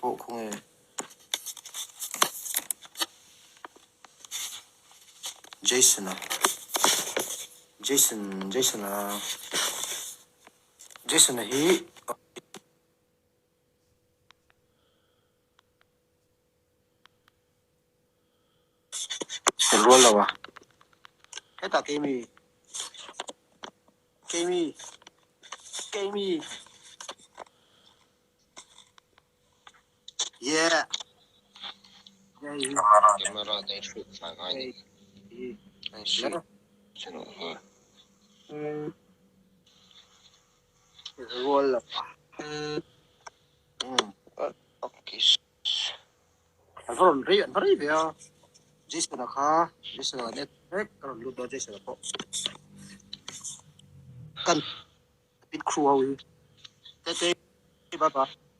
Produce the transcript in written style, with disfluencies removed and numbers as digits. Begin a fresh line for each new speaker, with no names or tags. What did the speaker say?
pawh khawnge. Jason-a Jason Jason-a Jason-a hi Kan rual lo a. Hetah keimi keimi keimi yeah
Camera te shoot fai ngai ni. An shoot channel ha.
Rual lo a.
Okay.
An va rawn rei an va rei ve a, Jason-a kha Jason-a net vek ka rawn lut dawn Jason-a pawh kan pit crew ho hi tete bye bye.